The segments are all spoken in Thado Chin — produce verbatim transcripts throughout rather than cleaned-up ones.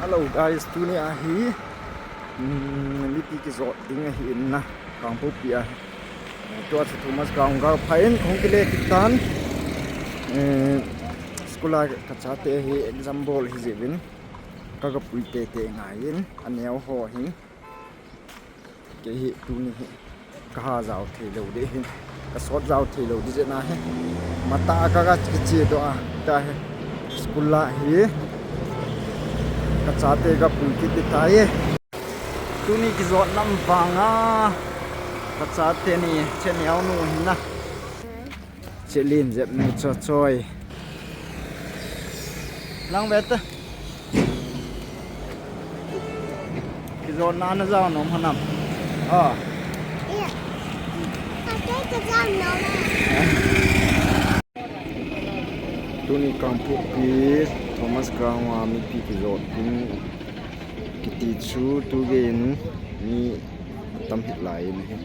Hello guys, tuni ahi, mm, mipi kijot ding ahi in na, Kangpokpi ahi. Tua chu Thomas Ground ga phain hung kile kit tan. Eh, school a ka chate hi exam bol hi jeh in ka ga pui tete ngai in, aneo ho hin. Kei hi tuni hi ka ha jao thei lou ding hin, ka sot jao thei lou ding jeh in ahi. Matah a ka ga kiche doh a, tua hi school a hi ka chate ga pui kit tai. Tuni kijot nam vang a ka chate ni, che neo nu hin na. Che lin jep nu cho choi. Lang ve te. Kijot na na jao nom hanam. Ah. Iya. Tate ka jao nom. Tuni Kangpokpi Thomas Ground a mipi kijot ding kiti chu tu gei in mi tam hih lai in ahi.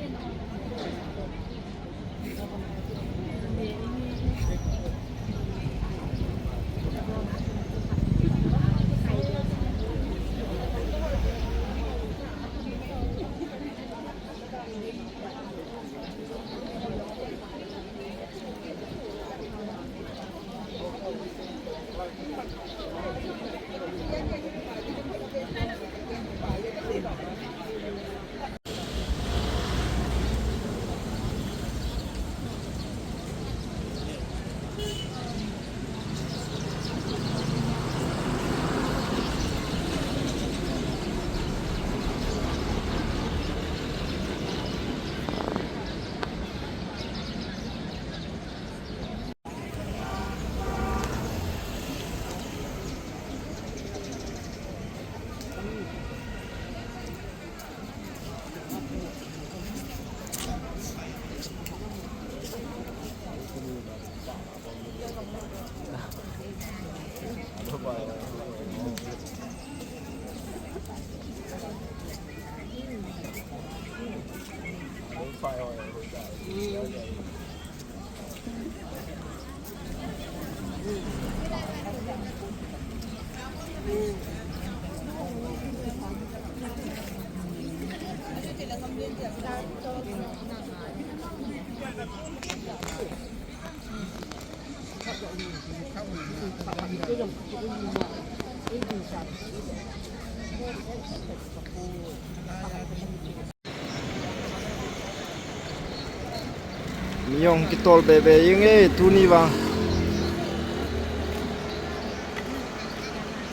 Mi jong kitol bebe jeng e, tuni vang.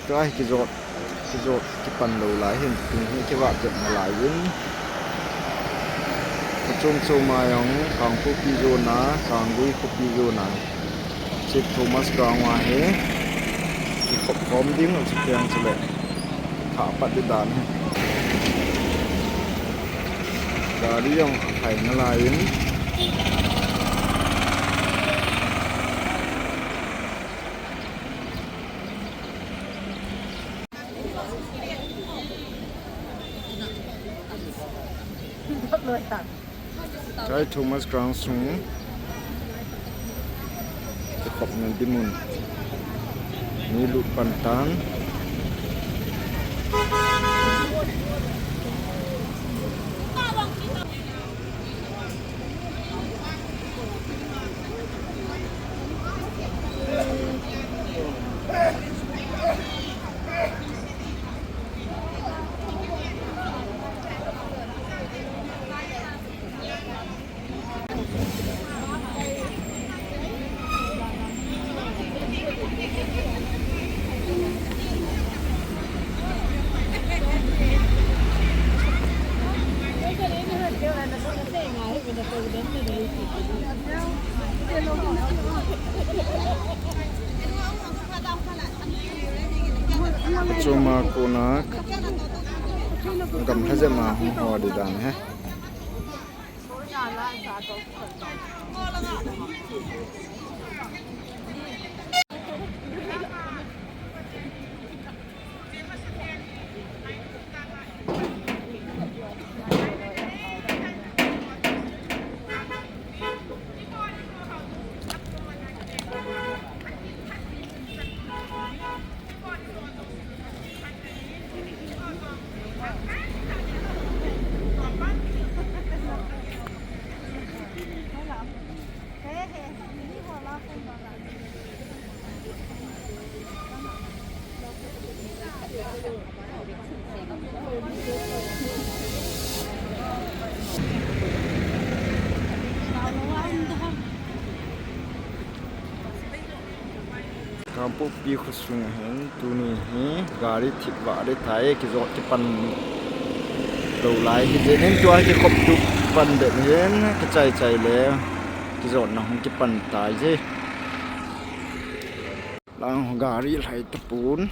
Tua hi kijot, kijot kipan lou lai hin, tuni hi kivah jep nalai in. Kachom chom a jong, Kangpokpi jona, Kanggui khopi jona. Chief Thomas Ground a hi kikhop khom ding, chuteng chule thah pat ding dan hi. Gari jong aphai nalai in. Chai Thomas Ground sung kikhopna ding mun. Mi lut pan tan. Achom a kona gamla jep a hung ho ding dan hi. Kangpokpi khosung hin tuni hi gari thip vah ding tai, kijot kipan lou lai hijeh in tua kikhop tup pan bep hin kichai chai le kijotna hung kipan tai je. Lang gari lhai tapon.